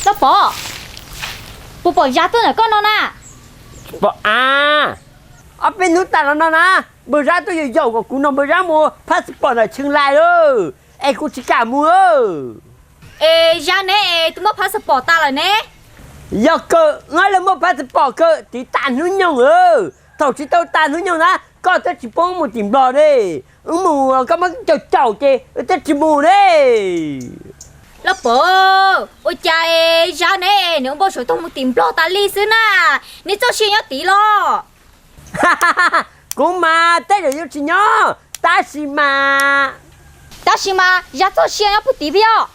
Lauj Pov, puas pom Zab tuaj ntawm koj no na? Pom a, ob peb hnub tas los no na, npawg Zab tuaj yaum yaum kom kuv nrog npawg Zab mus phab xav pom ntawm Tsheej Lais lawm, es kuv tsis kam mus. Es Zab neb es twb muab phab xav pom tas lawm ne? Yog kawg, neb los muab phab xav pom kawg tiv tas hnub nyoog lawm. Thaum tsis tau tas hnub nyoog na, koj twb tsis pub wb mus tim Nplog ne. Wb mus koj muab caum caum ces wb twb tsis mus ne. Lauj Pov, ua cas es Zab neb nws ua npau suav tuaj mus tim Nplog tas li xwb na? Neb txoj sia nyob tid los? Kuv mas tej zaum yuav tsis nyob, tab sis mas, tab sis mas Zab txoj sia nyob puag tid peb os.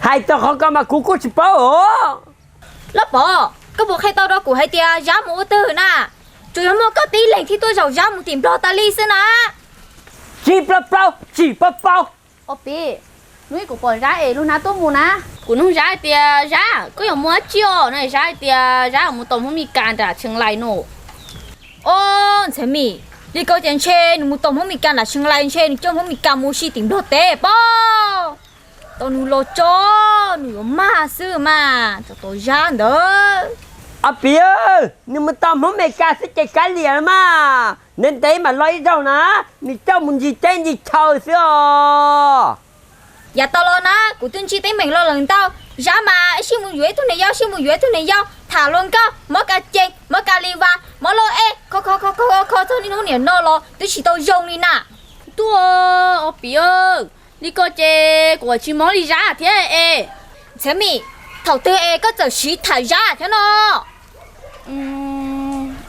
Hais txog qhov ko mas kuv kuj tsis paub os. Lauj Pov, koj puas qhia tau rau kuv hais tias Zab mus ua twg na? Tsuas yog muaj koj tib leeg thiaj tuaj zaum Zab mus tim Nplog tas li xwb na. Tsis paub, paub, tsis paub, paub. Ob peb hnub kuv pom Zab es lub hnab tuaj mus na. Kuv nug Zab hais tias, Zab, koj yuav mus dab tsi os? No Zab hais tias Zab yuav mus tos Hmoob Mes Kas nram Tsheej Lais no. Ob, Ntxhiav Mim, li ko ces ntshe nws mus tos Hmoob Mes Kas nram Tsheej Lais, ntshe nws coj Hmoob Mes Kas mus ua si tim Nplog teb pob. Tos nws los tso, nws yuav mag xwb mas, tsov tom Zab ntawd. Ob peb, nws mus tos Hmoob Mes Kas xwb ces kav liam mas, ntev ntev mam los ib zaug na, nws coj mus ncig teb ncig chaw xwb os. Yav tas los na kuv twb ntsib teeb meem los lawm ntau. Zab mas ib sij mus yuav ib tug niam yau, ib sij mus yuav ib tug niam yau, tham luag nkauj, mob ka cees, mob ka li vas, mob lauj ej, kho kho kho kho kho txog niaj hnub niam no los twb tsis tau zoo li na. Tuaj, ob peb, li ko ces kuv tsis mob li Zab thiab es. Ntxhiav Mim, thaum twg es koj txawm siv tham Zab thiab no?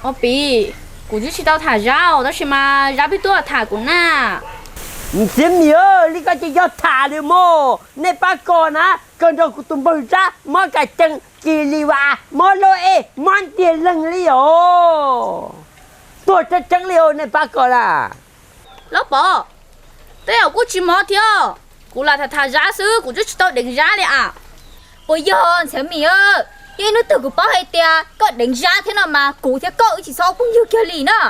Ob peb, kuv twb tsis tau tham Zab os, tab sis mas Zab pheej tuaj tham kuv na. Ntxhiav Mim, li ko ces yog tham li mog, nej pab ko na, kawg nrog kuv tus npawg Zab mob ka cees, kis li vas, mob lauj ej, mob ntiag leeg li os. Tuag tseeb tseeb li os nej pab ko na. Lauj Pov, tej zaum kuj tsis mob thiab, kuv lam tham tham Zab xwb, kuv twb tsis tau deev Zab li as. Puas yog Ntxhiav Mim? Yog ib hnub twg kuv paub hais tias koj deev Zab thiab no mas kuv thiab koj wb tsis txhob ua phooj ywg kiag li na.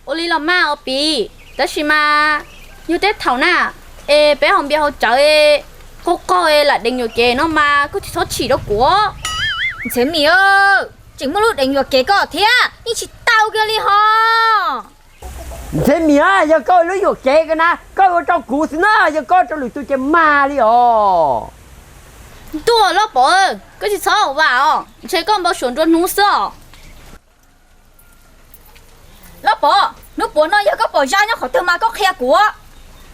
Ua li los mas ob peb, tab sis mas yog tej thaum na, es peb haus npias haus cawv, qaug qaug lam deev yuam kev no mas koj tsis txhob chim rau kuv. Ntxhiav Mim, tseem muaj lub deev yuam kev koj thiab, yeej tsis tau kiag li ho. Ntxhiav Mim, yog koj lub yuam kev ko na koj ua rau kuv xwb na, yog koj ua rau lwm tus ces mag li os. Ntuj, Lauj Pov, koj tsis txhob vam os, ntshe koj npau suav nruab hnub xwb os. Lauj Pov, hnub puav no yog koj pom Zab nyob qhov twg mas koj qhia kuv.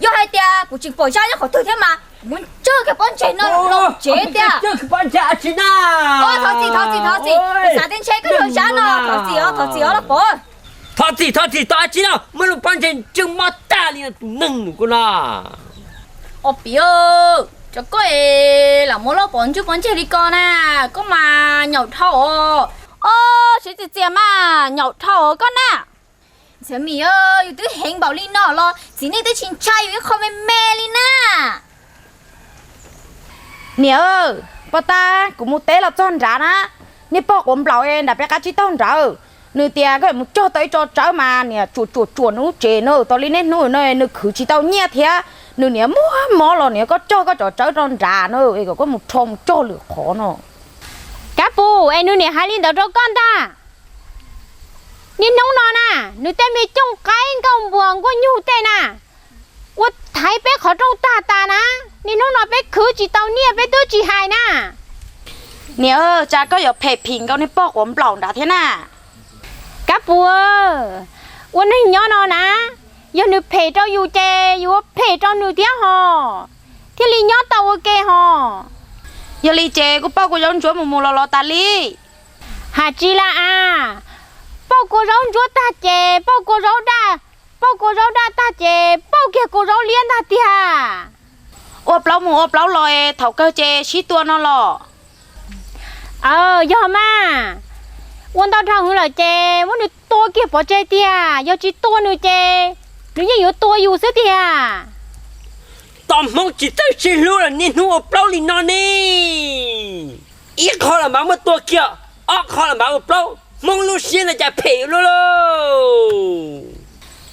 Yog hais tias kuv tseem pom Zab nyob qhov twg thiab mas kuv muab ntsawj kiag pob ntseg no los tsev tiag. Ntsawj kiag pob ntseg dab tsi na? Thov txim, thov txim, thov txim, kuv xav tias ntshe koj yog Zab no, thov txim os, thov txim os Lauj Pov. Thov txim, thov txim, thov dab tsi no, muab lub pob ntseg ntsawj mob tag li no tus neeg nus ko no. Ob peb, cov koj es lam muab Lauj Pov ntsawj pob ntseg li ko na, koj mas nyaum dhau os. Ob, siv txias txias mas nyaum dhau os koj na. Ntxhiav Mim, yus twb heev npaum li no los txiv neej twb tsis ntshai yus ib qho me me li na. Niam, poj tab, kuv mus teb los txog nrad na, niag poj quav nplaum nram peb qab tsib taug nrad, nws tias koj yuav mus cog tau ib tso tsawb mas niam tsuam tsuam tsuam nws lub tsev na, tau li niaj hnub no nws khwv tsis tau nyiaj thiab, nws niam muaj mob los niam koj cog koj cov tsawb rau nrad na, es kom koj mus rho mus cog lwm qhov no. Kab pus, es nws niam hais li ntawd rau koj ntag? Niaj hnub no na, nws tej me cooj qaib nkauj npuas nkuaj nyug tej na, ua thaiv peb qhov rooj tag tas na, niaj hnub no peb khwv tsis tau nyiaj peb twb tsis hais na. Niam, cas koj yuav phem phim nkaus niag poj quav nplaum nrad thiab na? Kab pus, ua neeg nyob no na, yog nws phem rau yus ces yus ua phem rau nws thiab hos, thiaj li nyob tau ua ke hos. Yog li ces kuv pauj kua zaub ntsuab mus mus los los tas li. Hais tsis li as, pauj kua zaub ntsuab tag ces pauj kua zaub daj, pauj kua zaub daj tag ces pauj kiag kua zaub liab ntag tiag. Ua plaub mus ua plaub los, thaum kawg ces sib tua no los. Aw, yog mas, ua ntau dhau hwv lawm ces muab nws tua kiag pov tseg tiag, yog tsis tua nws ces nws yeej yuav tua yus xwb tiag. Tos Hmoob tsis txawj sib hlub los niaj hnub ua plaub li no ne. Ib qho los mas muab tua kiag, ob qho los mas ua plaub, Hmoob lub siab no cas phem ua luaj lauj.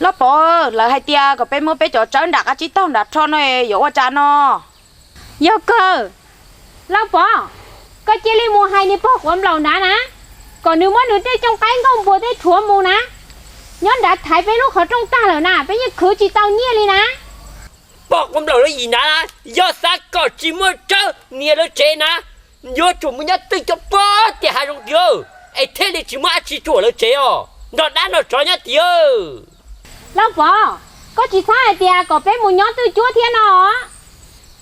Lauj Pov, lawv hais tias kom peb muab peb cov tsawb nram qab tsib taug nram rho no, yuav ua cas no? Yog kawg, Lauj Pov, Koj cia li mus hais niag pog quav nplaum nrad na, kom nws muab nws tej cooj qaib nkauj npua tej rhuav mus na. Nyob nrad thaiv peb lub qhov rooj tag lawm na, peb yeej khwv tsis tau nyiaj li na. Pog quav nplaum lawv yim nrad na, yog xav kom tsis muaj tsawb niam lawv tsev na, yuav tsum mus nyob twj cuab puag tim hav zoov tid, es thiaj li tsis muaj dab tsi tsuam lawv tsev os. Nrog dab nrog tsov nyob tid. Lauj Pov, koj tsis txhob hais tias kom peb mus nyob twj cuab thiab no.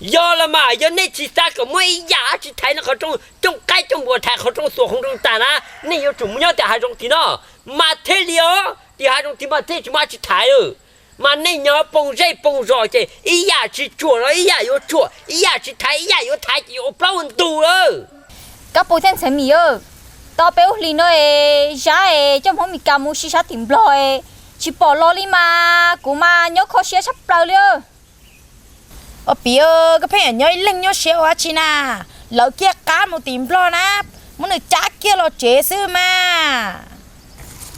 Yog los mas, yog nej tsis xav kom muaj ib yam dab tsi thaiv no qhov rooj, cooj qaib cooj npua thaiv qhov rooj xuas qhov rooj tag na, nej yuav tsum mus nyob tim hav zoov tid no, mas thiaj li os, tim hav zoov tid mas thiaj tsis muaj dab tsi thaiv. Mas nej nyob poo zej poo zos ces ib yam tsis tsuam los ib yam yuav tsuam, ib yam tsis thaiv ib yam yuav thaiv ces yuav ua plaub ua ntug lawm. Kab Pus thiab Ntxhee Mim, tau peb lub hlis no es Zab es coj Hmoob Mes Kas mus ua si sab tim Nplog es tsis pom los li mas kuv mas nyob kho siab tshaj plaws li. Ua piv, koj pheej nyob ib leeg nyob siab ua dab tsi na? Lawv kiag qab mus tim Nplog na, muab nws cab kiag los tsev xwb mas.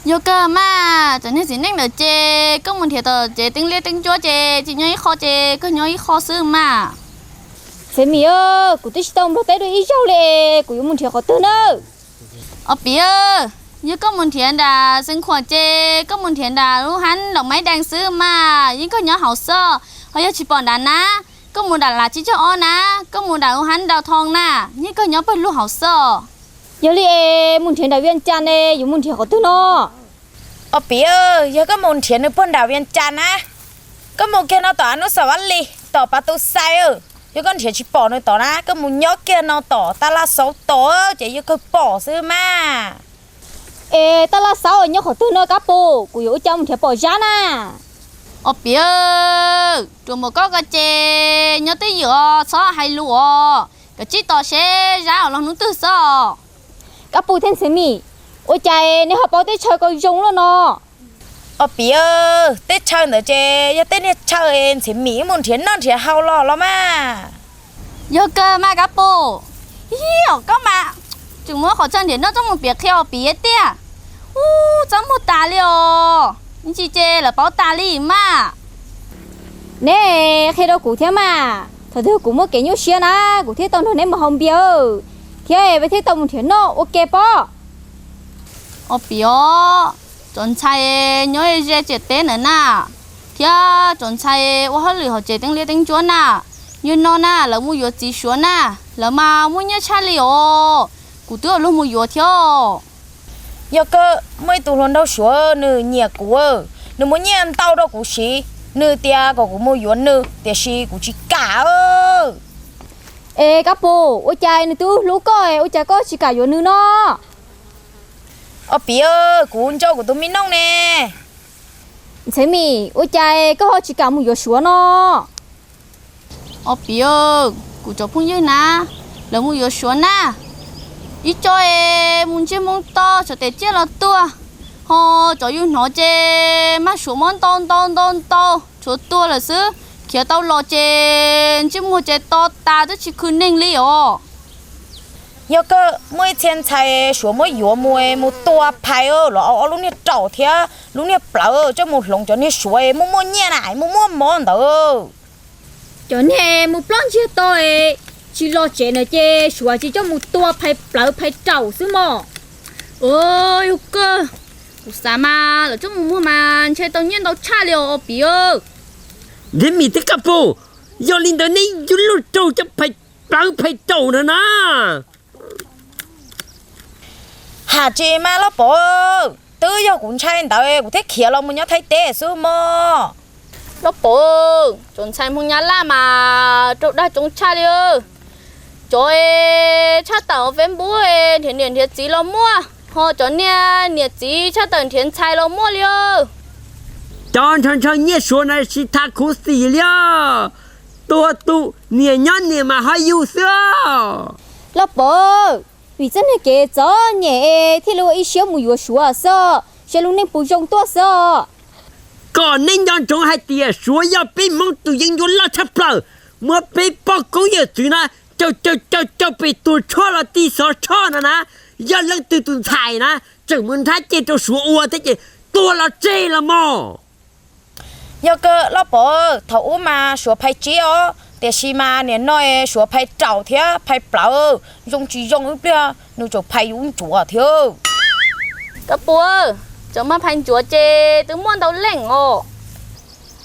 Yog kawg mas, cov niag txiv neej ntawd ces koj mus nrhiav tom tsev teeb liab teeb ncuab ces tsis nyob ib qho ces koj nyob ib qho xwb mas. Ntxhee Mim, kuv twb tsis tau Nplog teb dua ib zaug li, kuv yuav mus nrhiav qhov twg na? Ua piv, yog koj mus nrhiav nram Xeev Khuam ces koj mus nrhiav nram lub hab Laus Maib Dees xwb mas, yeej koj nyob hauv xwb. Ho yog tsis pom nrad na, koj mus nram Lav Tsib Caug Ob na, koj mus nram lub hab Dau Thoo na, yeej koj nyob puag lub hauv xwb. Yog li es mus nrhiav nram Vias Cas ne, yuav mus nrhiav qhov twg no? Ua piv, yog koj mus nrhiav nws puag nram Vias Cas na, koj mus kiag no tom Anub Xas Vas Lis tom Pas Tus Xais, yog koj nrhiav tsis pom nws tom na, koj mus nyob kiag no tom Taj Laj Xauv tom ces yeej kawg pom xwb mas. Es Taj Laj Xauv nyob qhov twg no Kab Pus, kuv yuav ua cas mus nrhiav pom Zab na? Ua piv, ruam npaum koj ko ces nyob twj ywm os, txhob hais lus os, koj tsij tos seb Zab los hnub twg xwb. Kab Pus thiab Ntxhee Mim, ua cas neb ho paub teb chaws ko zoo luaj no? Ua piv, teb chaws ntawd ces yog tej niag chaw Ntxhee Mim mus nrhiav noj nrhiav haus los los mas. Yog kawg mas Kab Pus. Ib, koj mas tseem muab qhov chaw nrhiav noj coj mus piav qhia Ua Piv tiag. Ub, txaj muag tas li os, ib ntsis ces lawv paub tas li mas. Neb qhia rau kuv thiab mas, thaum twg kuv muaj kev nyuaj siab na, kuv thiaj tau nrog neb mus haus npias, thiab peb thiaj tau mus nrhiav noj ua ke pob. Ua Piv os, cov ntxhais nyob ze tsev teb ntawd na, thiab cov ntxhais ua hauj lwm hauv tsev teeb liab teeb ncuab na, yog no na lawv mus yuav txiv Suav na, lawv mas muaj nyiaj tshaj li os, kuv twb ua luag mus yuav thiab. Yog kawg, muaj ib tug hluas nraug Suav nws nyiam kuv, nws muab nyiaj ntau rau kuv siv, nws tias kom kuv mus yuav nws tiam sis kuv tsis kam. Es Kab Pus, ua cas nws twb hlub koj ua cas koj tsis kam yuav nws no? Ua Piv, kuv nco kuv tus me nooj ne. Ntxhee Mim, ua cas koj ho tsis kam mus yuav Suav no? Ua Piv, kuv cov phooj ywg na, lawv mus yuav Suav na, ib co es mus ntsej muag to tshuav tes ciaj los tuag, ho cov yus hnov ces mag Suav mob ntau ntau ntau ntau tshuav tuag lawm xwb, khiav tau los ces ntsej muag ces to tas twb tsis khwv neeg li os. Yog kawg, muaj ib txhia ntxhais Suav muab yuav mus, mus tua phais los ob lub niag raum thiab lub niag plawv coj mus hloov cov niag Suav muaj muaj nyiaj na, muaj muaj mov ntawd. Cov niag mus ploj ntsiag to, tsis los tsev na ces Suav tsis coj mus tua phais plawv phais raum xwb mog. Yog kawg, kuv xav mas lawv coj mus muag mas ntshe tau nyiaj ntau tshaj li os Ua Piv. Ntxhee Mim thiab Kab Pus, yog li ntawd neb yuav luag raug cov phais plawv phais raum na na. Ham tsis mas Lauj Pov, twb yog kuv ntshai ntawd kuv thiaj khiav los mus nyob Thaib teb xwb mog. Lauj Pov, cov ntxhais Hmoob Nyab Laj mas raug dag coob tshaj li. Cov tshaj tawm Facebook nrhiav niam nrhiav txiv los muaj, ho cov niag niam txiv tshaj tawm nrhiav ntxhais los muaj li. Cov ntshaw ntshaw nyiaj Suav na tsis tas khuv xim li os. Tuag tus niam nyob niam mas ho yus xwb. Lauj Pov, vim txoj niag kev txom nyem thiaj li ua ib siab mus yuav Suav xwb, saib lub neej puas zoo tuaj xwb. Kom nej nco ntsoov hais tias Suav yog peb Hmoob tus yeeb ncuab loj tshaj plaws, muab peb poj koob yawm txwv na caw caw caw caw pem tuag tshoj los ti xov tshoj no na. Yog leej twg tus ntxhais na tseem mus nrhab ceg rau Suav ua thiab ces tuag los tseg los mog. Yog kawg Lauj Pov, thaum ub mas Suav phais tsiab os, Tiam sis mas nim no suav phais raum thiab phais plawv, zoo tsis zoo ib pliag nws tseem phais yus ntsuav thiab. Koj puas, tseem maj phais ntsuav ces twb muaj ntau leej os.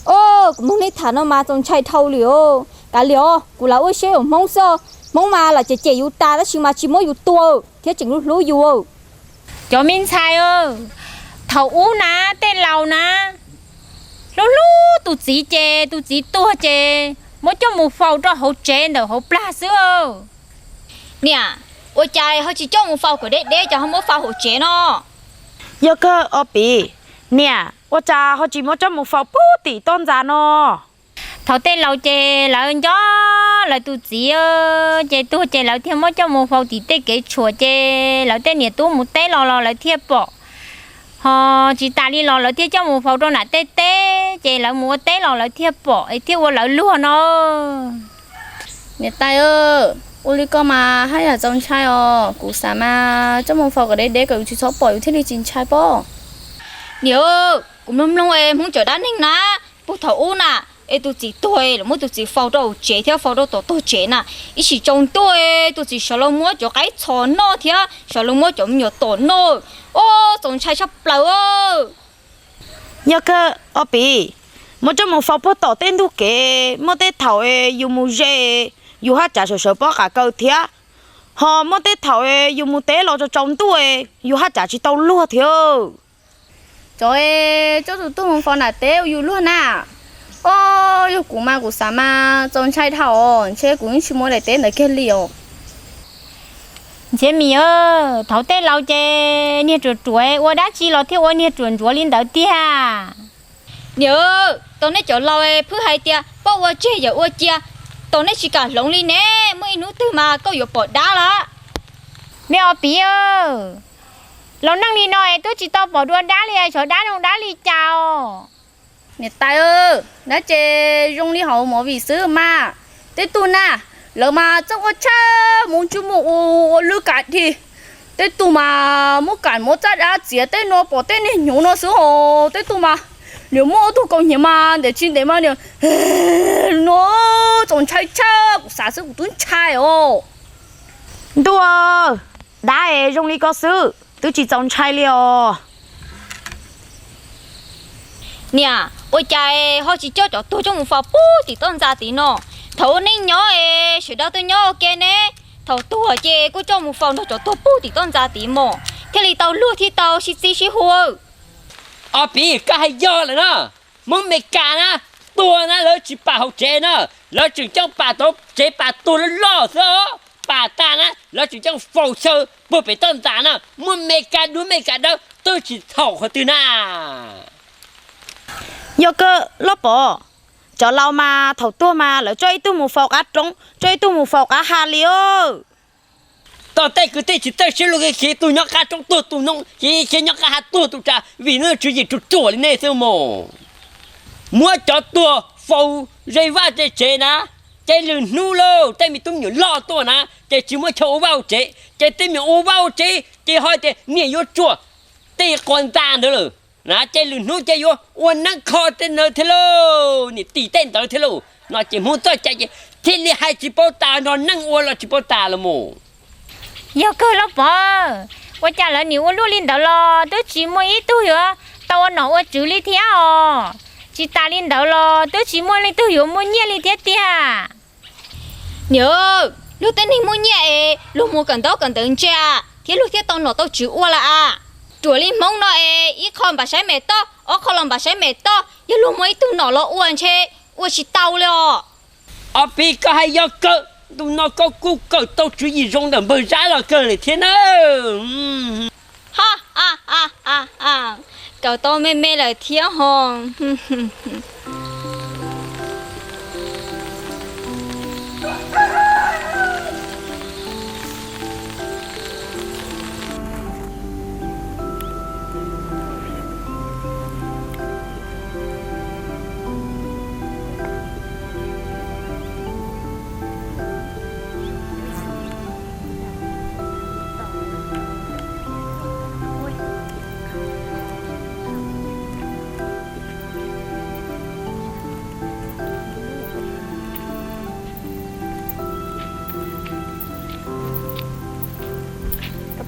Os, kuv mloog nej tham no mas txaus ntshai dhau li os. Kav liam os, kuv lam ua siab ua Hmoob xwb. Hmoob mas lam cem cem yus tas tab sis mas tsis muab yus tua thiab tseem hlub hlub yus. Cov me ntxhais, thaum ub na, tej laus na, hlub hlub tus txiv ces tus txiv tuag ces muab coj mus faus rau hauv tsev ntawm hauv plag xwb. Niam, ua cas ho tsis coj mus faus kom deb deb ces ho muab faus hauv tsev no? Yog kawg Ob Piv, niam, ua cas ho tsis muab coj mus faus puag tim toj ntxas no? Thaum tej laus ces lawv nco lawv tus txiv ces tuag ces lawv thiaj muab coj mus faus tim tej kev tshuam ces lawv tej niam tub mus teb los los lawv thiaj pom. Ho tsis tas li los lawv thiaj coj mus faus rau nram tej teb ces lawv mus ua teb los lawv thiaj pom es thiaj ua lawv luag no. Niam tais, ua li koj mas haj yam txaus ntshai os. Kuv xav mas coj mus faus kom deb deb kom yus tsis txhob pom yus thiaj li tsis ntshai pob. Niam, kuv mloog mloog es Hmoob cov dab neeg na, puag thaum ub na, es tus txiv tuag es lawv muab tus txiv faus rau hauv tsev thiab faus rau tom tog tsev na, ib sim tsaus ntuj es tus txiv sawv los muab cov qaib txhos noj thiab sawv los muab cov me nyuam tom noj. Os, txaus ntshai tshaj plaws. Yog kawg Ob Piv, muab coj mus faus puag tom tej ntug kev, muaj tej thaum yus mus ze, yus haj tsav sawv sawv pob qav kaw thiab. Ho muaj tej thaum yus mus teb los tsaus tsaus ntuj, yus haj tsav tsis tau luag thiab. Cov coj tus tuag mus faus nram teb ua yus luag na. Os, yog kuv mas kuv xav mas txaus ntshai dhau os, ntshe kuv yeej tsis mus daim teb ntawd kiag li os. Ntxhiab Mim, thaum tej laus ces niag ruam ruam ua dab tsi los thiaj ua niag ruam ntsuav li ntawd tiag. Niam, tau nej cov laus phwj hais tias poj ua tseg yawm ua cia, tau nej tsis kam hloov li ne, muaj ib hnub twg mas koj yuav pom dab lawm. Me Ob Piv, laus neej li no es twb tsis tau pom dua dab li, xyov dab zoo dab li cas os. Niam tais, dab tsi zoo li hauv movie xwb mas. Tej tug na, lawv mas txawj ua tshaj, mus tsis mus ua lwj kam dhi. Tej tug mas muab kam muab txaj dab txiav tej no pom tej niag hnyuv no xwb hos. Tej tug mas niam muaj ob tug kaus hniav mas ntev tsis ntev mas niam no txaus ntshai tshaj, kuv xav xwb kuv twb ntshai os. Ntuj, dab es zoo li ko xwb twb tsis txaus ntshai li os. Niam, ua cas ho tsis coj cov tuag coj mus faus puag tim toj ntxa tid no? Thaum ua neej nyob es sawv daws tuaj nyob ua ke ne, thaum tuag ces kuj coj mus faus nrog cov tuag puag tim toj ntxa tid mog, thiaj li tau luag thiaj tau sib txib sib hu. Ob Piv, koj hais yog lawm na. Hmoob Meskas na, tuag na lawv tsis pam hauv tsev na, lawv tseem coj pam tau tsev pam tuag loj loj xwb os. Pam tas na lawv tseem coj faus xyaw puag pem toj ntxas na, muaj Meskas dub Meskas dawb twb tsis txhaum qhov twg na. Yog kawg Lauj Pov, cov laus mas thaum tuag mas lawv coj ib tug mus faus qab roob, coj ib tug mus faus qab ha li os. Tau tej kwv tij tsis txawj sib luag kev, tus nyob qab roob tuag tus noob, tus nyob qab ha tuag tus tsav, vim nws tswv yim ruam ruam li nej xwb mog. Muab cov tuag faus ze vaj ze tsev na, ces lwm hnub lauj tej me tub me nyuam loj tuaj na, ces tsis muaj chaw ua vaj ua tsev, ces tej me nyuam ua vaj ua tsev ces ho tias niam yuav tsuam tej quas ntxa ntawd lawm na, ces lwm hnub ces yuav ua neeb kho tej ntawd thiab lauj, niam tim tej ntawd thiab lauj no ces Hmoob txoj cai ces thiaj li hais tsis paub tas, nrog neeg ua los tsis paub tas los mus. Yog kawg Lauj Pov, ua cas lawv nim ua luaj li ntawd los twb tsis muaj ib tug yuav tau ua nom ua tswv li thiab os? Tsis tas li ntawd los twb tsis muaj leej twg yuav muaj nyiaj li thiab tiag. Niam, luag tej neeg muaj nyiaj es luag mus kawm ntaub kawm ntawv ntse thiab luag thiaj tau nom tau tswv ua lawm a. Ruam li Hmoob no es ib qho npam saib mem toj, ob qho los npam saib mem toj, yog luag muaj ib tug nom los ua ntshe ua tsis tau li os. Ob Piv, koj hais yog kawg, ntu no koj kuj kawm tau tswv yim zoo ntawm npawg Zab los kawg li thiab na. Ha, kawm tau me me lawm thiab ho.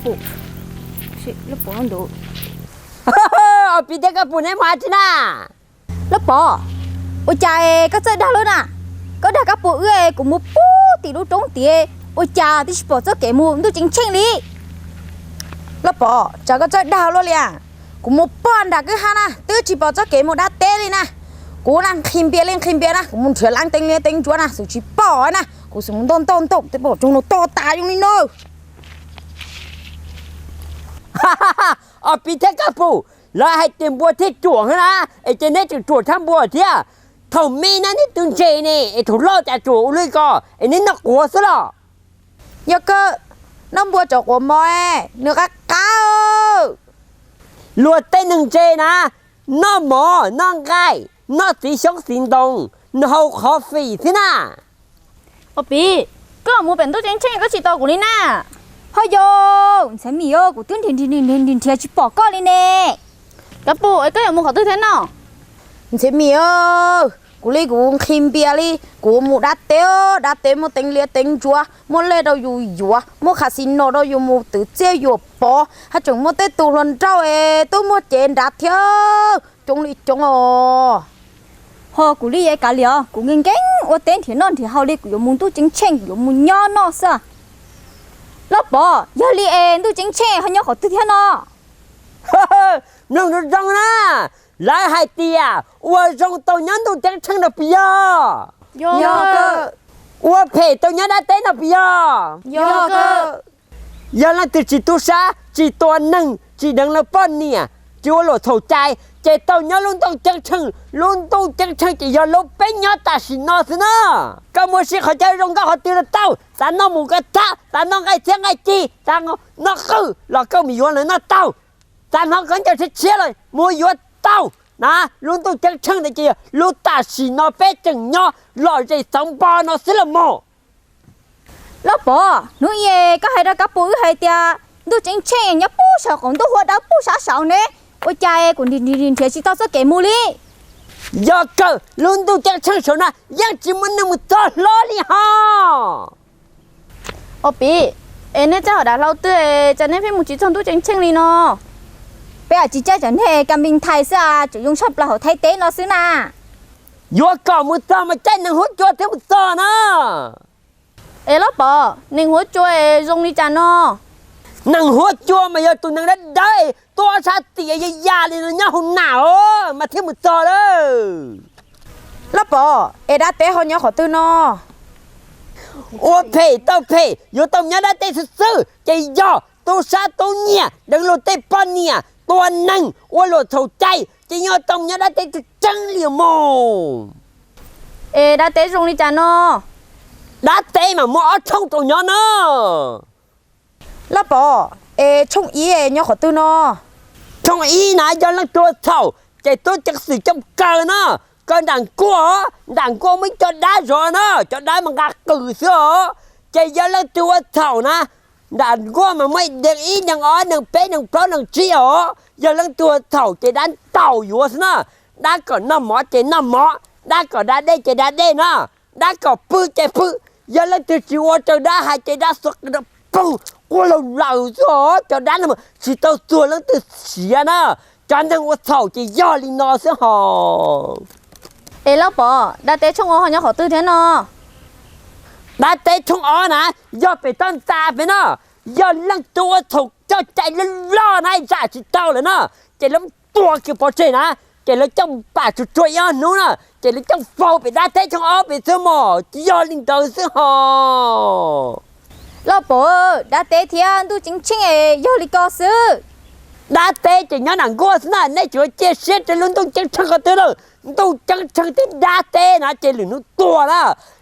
Ob Pis thiab Kab Pum neb mus dab tsi na? Lub Pov, ua cas koj txawj dag luaj na? Koj dag Kab Pum wb kuv mus puag tim lub roob tid, ua cas twb tsis pom txoj kev mus ntuj ceeb tsheej li. Lub Pov, tsam koj txawj dag luaj li, kuv mus puag nram kwj ha na twb tsis pom txoj kev mus dab teb li na. Kuv na nqhis npias li nqhis npias na, kuv mus nrhiav leej teev liab teev ntsuav na xwb tsis pom na, kuv xub mus ntaus ntaus ntaus twb pom tsoog no tog tas zoo li no. Ob Pis thiab Kab Pum, lawv hais tias npua thiaj ruam na, es ces neb tseem ruam tshaj npua thiab. Thaum me na neb twb ntse ne, es thaum loj cas ruam ua luaj li ko, es neb noj quav xwb los? Yog kawg, noj npua cov quav mov, nws qab qab. Luag tej neeg ntse na, noj mov noj nqaij, noj txiv xyoob txiv ntoo, nws haus qhov fim xwb na. Ob Pis, koj mus pem ntuj ceeb tsheej koj tsis tos kuv li na. Ho yog, Ntxhiab Mim, kuv twb nrhiav nrhiav tsis pom koj li ne. Kab Pum, es koj yuav mus qhov twg thiab no? Ntxhiab Mim, kuv li kuv nqhis npias li, kuv mus dab teb, dab teb muaj teev liab teev ntsuav, muaj lej rau yus yuav, muaj casino rau yus mus twv txiaj yuam pov, haj tseem muaj tej tus hluas nraug es tuaj muaj cev nrad thiab, coob li coob os. Ho kuv li yeej kav liam, kuv nkees nkees ua teb nrhiav noj nrhiav haus li, kuv yuav mus ntuj ceeb tsheej, kuv yuav mus nyob noj xwb. Lub Pov, yog li es ntuj ceeb tsheej ho nyob qhov twg thiab no? Mloog zoo zoo na, lawv hais tias ua zoo tau nyob ntuj ceeb tsheej no puas yog? Ua phem tau nyob dab teb no puas yog? Yog leej twg tsis tub sab, tsis tua neeg, tsis deev leej poj niam, tsis ua luam txhaum cai, ces tau nyob lub ntuj ceeb tsheej. Lub ntuj ceeb tsheej ces yog lub peb nyob tam sim no xwb na. Koj muaj siab qhov chaw zoo nkauj qhov twg los tau, xav noj mus koj thab, xav noj nqaij txhiab nqaij ci, xav noj qwj los koj mus yuav lawv noj tau, xav hnov khaub ncaws tshiab tshiab los mus yuav tau na. Lub ntuj ceeb tsheej ntawd ces yog lub tam sim no peb tseem nyob lom zem xauv npo no xwb los mog. Lub Pov, hnub i koj hais rau Kab Pum wb hais tias ntuj ceeb tsheej nyob puag saum qaum ntuj hua dawb puag sab saud ne, ua cas kuv nrhiav tsis tau txoj kev mus li. Yog kawg, lub ntuj ceeb tsheej saum no yeej tsis muaj neeg mus txog hlo li ho. Ob Pis, es nej txawj hauv dav hlau twg, cas nej pheej mus tsis txog ntuj ceeb tsheej li no? Peb tsis caij cov neeg kam pis thais xwb, tseem zoo tshaj plaws hauv Thaib teb no xwb na. Yuav kom mus txog mas caij nees huab cua thiaj mus txog na. Es Lub Pov, nees huab cua es zoo li cas no? Nees huab cua mas yog tus nees dawb dawb tuab sab tias ya ya li no nyob hauv nas os mas thiaj mus txog lawm. Lub Pov, es dab teb ho nyob qhov twg no? Ua phem tau phem yuav tau nyob dab teb xwb xwb, ces yog tub sab tub nyiam deev luag tej poj niam, tua neeg, ua luam txhaum cai ces yuav tau nyob dab teb tseeb tseeb li mog. Es dab teb zoo li cas no? Dab teb mas muaj ob tshooj rau nyob no. Lub Pov, es tshooj ib nyob qhov twg no? Tshooj ib na yog leej twg ua txhaum ces tub ceev xwm coj kaw no, kaw nram nkuaj, nram nkuaj muaj ib co dab zov no, cov dab mas nqa qws xwb os. Ces yog leej twg ua txhaum na, nram nkuaj mas muaj deeg ib deeg ob deeg peb deeg plaub deeg tsib os. Yog leej twg ua txhaum ces dab ntaus yuav xwb na. Dab kom noj mov ces noj mov, dab kom da dej ces da dej na, dab kom pw ces pw. Yog leej twg tsis ua raws dab hais ces dab xuas qw rau poog quaj laug laws xwb os. Cov dab no tsis tau txuag leej twg siav na. Cov neeg ua txhaum ces yog li no xwb hos. Es Lub Pov, dab teb tshooj ob ho nyob qhov twg thiab no? Dab teb tshooj ob na yog pem toj ntxas pem no. Yog leej twg ua txhaum coj cai loj loj na zam tsis tau lawm na, ces lawv tua kiag pov tseg na, ces lawv coj pam tsuag tsuag ib ob hnub na, ces lawv coj faus pem dab teb tshooj ob pem xwb mog. Yog li ntawd xwb hos. Lub Pov, dab teb thiab ntuj ceeb tsheej yog li ko xwb. Dab teb ces nyob nram nkuaj xwb na, nej tsuas cia siab rau lub ntuj ceeb tsheej qhov twg lawm. Ntuj ceeb tsheej thiab dab teb na ces lwm hnub tuag na,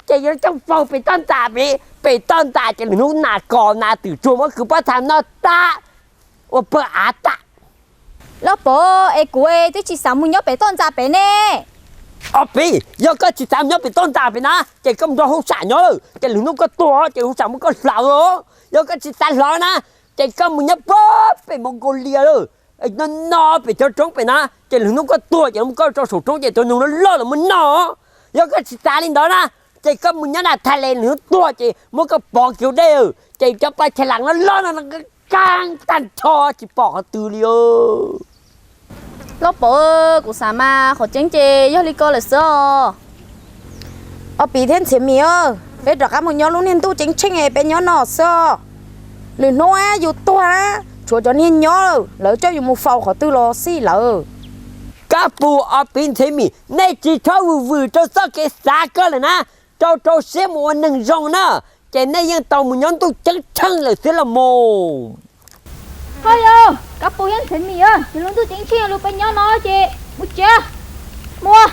ces yuav coj faus pem toj ntxas pem, pem toj ntxas ces lwm hnub nas kos nas twm tsuag muab kwv pob txha noj tas, ua pawg av tas. Lub Pov, es kuv twb tsis xav mus nyob pem toj ntxas pem ne. Ob Pis, yog koj tsis xav mus nyob pem toj ntxas pem na ces koj mus nrog huv sam nyob lawm, ces lwm hnub koj tuag ces huv sam muab koj hlawv os. Yog koj tsis xav hlawv na, ces koj mus nyob puag pem Mongolia lawm, no no pem cov roob pem na, ces lwm hnub koj tuag ces muab koj tso saum roob ces cov noog loj loj los muab noj. Yog koj tsis xav li ntawd na, ces koj mus nyob nram Thailand, lwm hnub tuag ces muab koj pov kiag dej, ces cov paj chaj las loj loj no kaab tag nrho tsis pom qhov twg li os. Lauj Paum, kuv xav mas qhov tseeb ces yog li ko lawm xwb os. Ob Piv thiab Ntxhiav Mim, peb rov qab mus nyob lub niag ntuj ceeb tsheej es peb nyob no xwb os. Lwm hnub yus tuag na, tshuav cov niag nyob lawm, lawv coj yus mus faus qhov twg los xij lawm. Kab Pug, Ob Piv, Ntxhiav Mim, nej tsis txhob vwm vwm rau txoj kev xav ko lawm na, rau rau siab mus ua neeg zoo na, ces nej yeej tau mus nyob ntuj ceeb tsheej lawm xwb los mus. Ho yog Kab Pug thiab Ntxhiav Mim, ces lub ntuj ceeb tsheej lub peb nyob no ces mus tsev, mus.